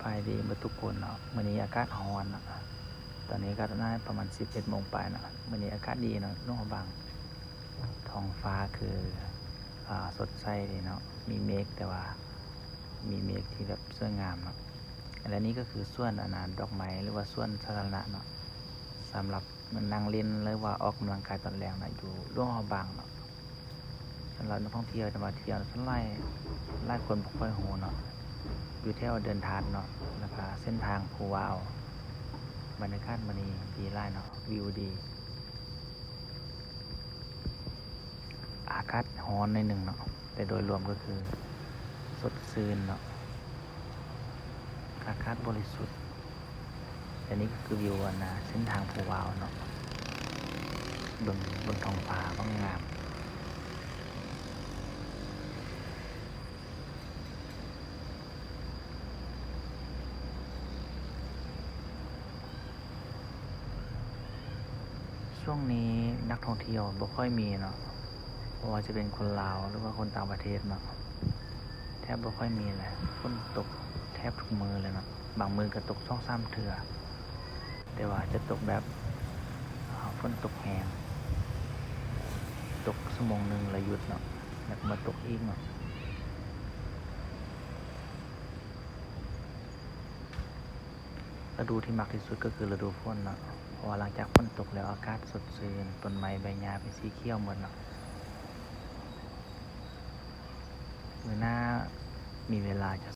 ສະບາຍດີເບິດທຸກຄົນເນາະ, ມື້ນີ້ອາກາດຮ້ອນເນາະ, ຕອນນີ້ກໍໜ້າປະມານສິບເອັດໂມງປາຍເນາະ. ມື້ນີ້ອາກາດດີເນາະ ຫຼວງພະບາງ, ທ້ອງຟ້າຄື ອ່າ ສົດໃສດີເນາະ, ມີເມກ ແຕ່ວ່າມີເມກທີ່ແບບສວຍງາມເນາະ. ແລະນີ້ກໍຄືສວນ ອັນນ່າ ດອກໄມ້ ຫຼືວ່າສວນສາທາລະນະເນາະ, ສຳລັບ ມານັ່ງຫຼິ້ນ ຫຼືວ່າອອກກຳລັງກາຍຕອນແລງນະ ຢູ່ຫຼວງພະບາງເນາະ. ສຳລັບນັກທ່ອງທ່ຽວທີ່ມາທ່ຽວສ່ວນຫຼາຍ ຫຼາຍຄົນບໍ່ຄ່ອຍຮູ້ເນາະ, ຢູ່ແຖວເດີ່ນທາດເນາະ ແລ້ວກະເສັ້ນທາງພູວາວ. ບັນຍາກາດມື້ນີ້ດີຫຼາຍເນາະ, ວິວດີ, ອາກາດຮ້ອນໜ້ອຍໜຶ່ງເນາະ. ແຕ່ໂດຍລວມກໍຄືສົດຊື່ນເນາະ, ອາກາດບໍລິສຸດ. ແລະນີ້ກໍຄືວິວ ອັນນ່າ ເສັ້ນທາງພູວາວເນາະ, ເບິ່ງ ເບິ່ງທ້ອງຟ້າບັງງາມ. ຊ່ວງນີ້ນັກທ່ອງທ່ຽວບໍ່ຄ່ອຍມີເນາະ, ບໍ່ວ່າຈະເປັນຄົນລາວ ຫຼືວ່າຄົນຕ່າງປະເທດເນາະ, ແທບບໍ່ຄ່ອຍມີເລີຍ. ຝົນຕົກແທບທຸກມື້ເລີຍເນາະ, ບາງມື້ກໍຕົກສອງສາມເທື່ອ, ແຕ່ວ່າຈະຕົກແບບ ຝົນຕົກແຮງ, ຕົກຊົ່ວໂມງໜຶ່ງແລ້ວຢຸດເນາະ, ແລ້ວກໍມາຕົກອີກເນາະ. ລະດູທີ່ມັກທີ່ສຸດກໍຄືລະດູຝົນເນາະ, ເພາະວ່າຫຼັງຈາກຝົນຕົກແລ້ວອາກາດສົດຊື່ນ, ຕົ້ນໄມ້ໃບຫຍ້າເປັນສີຂຽວໝົດເນາະ. ມື້ໜ້າມີເວລາຈະ